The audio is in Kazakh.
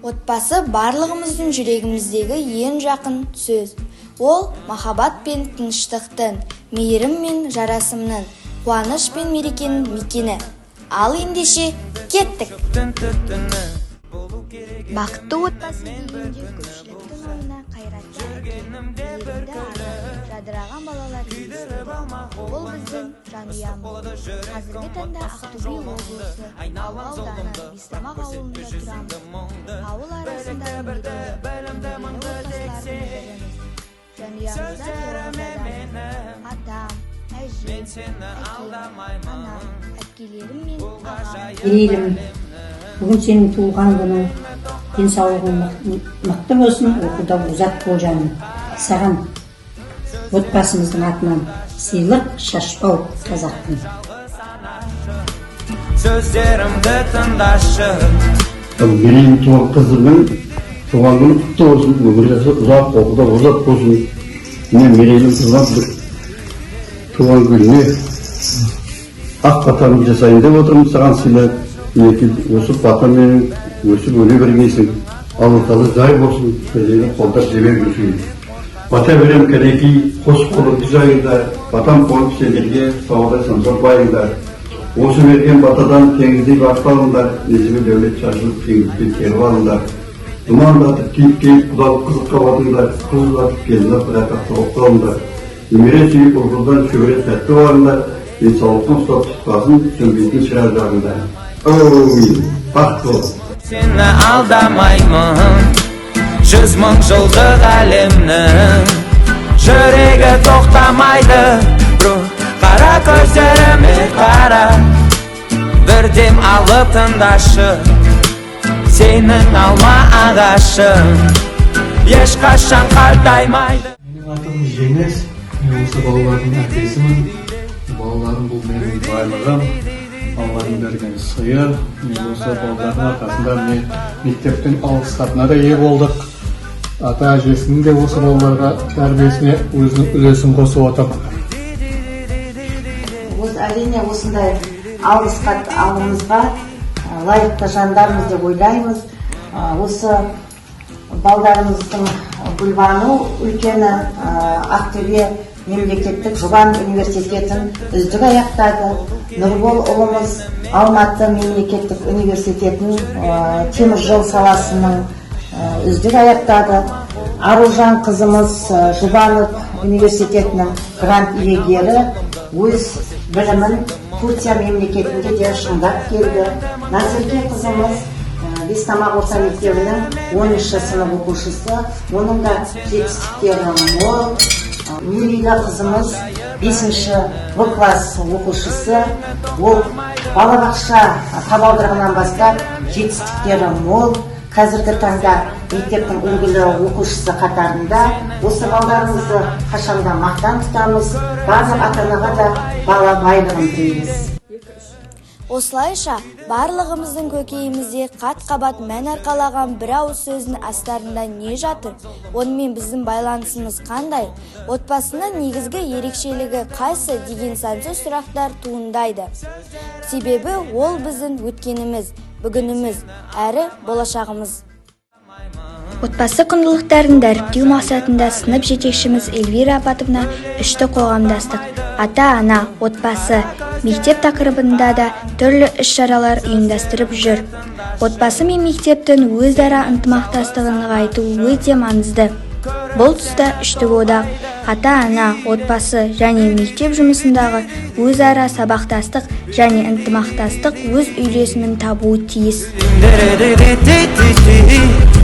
Отбасы – барлығымыздың жүрегіміздегі ең жақын сөз. Ол – махаббат пен тыныштықтың, мейірім мен жарасымның, қуаныш пен мерекенің мекені. Ал ендеше, кеттік! Бақытты отбасы дегенде көпшіліктің ойына қайратты әке, мейірімді ана, жадыраған балалар елестейді. Бұл – біздің жанұямыз. Қазіргі таңда Ақтөбе облысы, Алға ауданы, Бестамақ ауылында тұрамыз. Ауыл арасындағы мерейлі, өнегелі отбасылардың біріміз. Жанұямызда 9 адамбыз: атам, әжем, әкем, анам, әпкелерім мен ағам. Мерейлім, бүгін сенің туылған күнің. Денсаулығың мықты болсын, оқуда озат бол, жаным. Саған отбасымыздың атынан сыйлық: шашбау қазақтың. Сөздерімді тыңдашы. Мерейлім туған қызымның туған күні құтты болсын, өмір жасы ұзақ, оқуда озат болсын. Міне, Мерейлім қызыма бір туған күніне ақ батамды жасайын деп отырмын саған сыйлап. Мінекей, осы батамен өсіп өне бергейсің. Алла Тағала жай болсын, сені қолдап жебей жүрсін. Бата берем, кәнекей, қос қолымды жайыңдар, батам қойып сендерге саудай самсап байыңдар. Осы берген батадан теңіздей бақыт алыңдар, несібе дәулет шашылып, теңізге теріп алыңдар. Думандатып киіп келіп, құдалық қызыққа батыңдар, қыз ұзатып, келін алып, рақатты оқып алыңдар. Немере сүйіп, ұл қыздан шөбере тәтті барыңдар, денсаулықтың ұстап тұтқасын, сөнбейтін шырақ жағыңдар. Әумин, бақытты бол. Сені алдамаймын, 100 000 жылдық әлемнің жүрегі тоқтамайды. Бро, қара көздеріме қара, бір дем алып тыңдашы. Сенің алма ағашың ешқашан қартаймайды. Менің атым Жеңіс, мен осы балалардың әкесімін. Балаларым – бұл менің байлығым, Алланың берген сыйы. Мен осы балалардың арқасында, міне, мектептің алғыс хатына да ие болдық. Ата әжесінің де осы балаларға тәрбиесіне өзінің үлесін қосып отыр. Осы, әрине, осындай алғыс хат алуымызға лайықты жандармыз деп ойлаймыз. Осы балдарымыздың Гүлбану үлкені Ақтөбе мемлекеттік Жұбан университетін үздік аяқтады. Нұрбол ұлымыз Алматы мемлекеттік университетін теміржол саласының үздік аяқтады. Аружан қызымыз Жұбанов университетінің грант иегері, өз білімін Турция мемлекетінде де шыңдап келді. Назерке қызымыз Бестамақ орта мектебінің 10-сынып оқушысы, оның да жетістіктері мол. Нүрила қызымыз бесінші В класс оқушысы, ол балабақша табалдырығынан бастап жетістіктері мол, қазіргі таңда мектептің үлгілі оқушысы қатарында. Осы балдарымызды қашанда мақтан тұтамыз, барлық ата анаға да бала байлығын тілейміз. Осылайша, барлығымыздың көкейімізде қат-қабат мән арқалаған бір ауыз сөздің астарында не жатыр? Онымен біздің байланысымыз қандай? Отбасының негізгі ерекшелігі қайсы деген сансыз сұрақтар туындайды. Себебі ол – біздің өткеніміз, бүгініміз әрі болашағымыз. Отбасы құндылықтарын дәріптеу мақсатында сынып жетекшіміз Эльвира Апатовна үшті қоғамдастық, ата-ана, отбасы, мектеп тақырыбында да түрлі іс-шаралар ұйымдастырып жүр. Отбасы мен мектептің өзара ынтымақтастығын нығайту өте маңызды. Бұл тұста үштік одақ, ата-ана, отбасы және мектеп жұмысындағы өзара сабақтастық және ынтымақтастық өз үйлесімін табуы тиіс.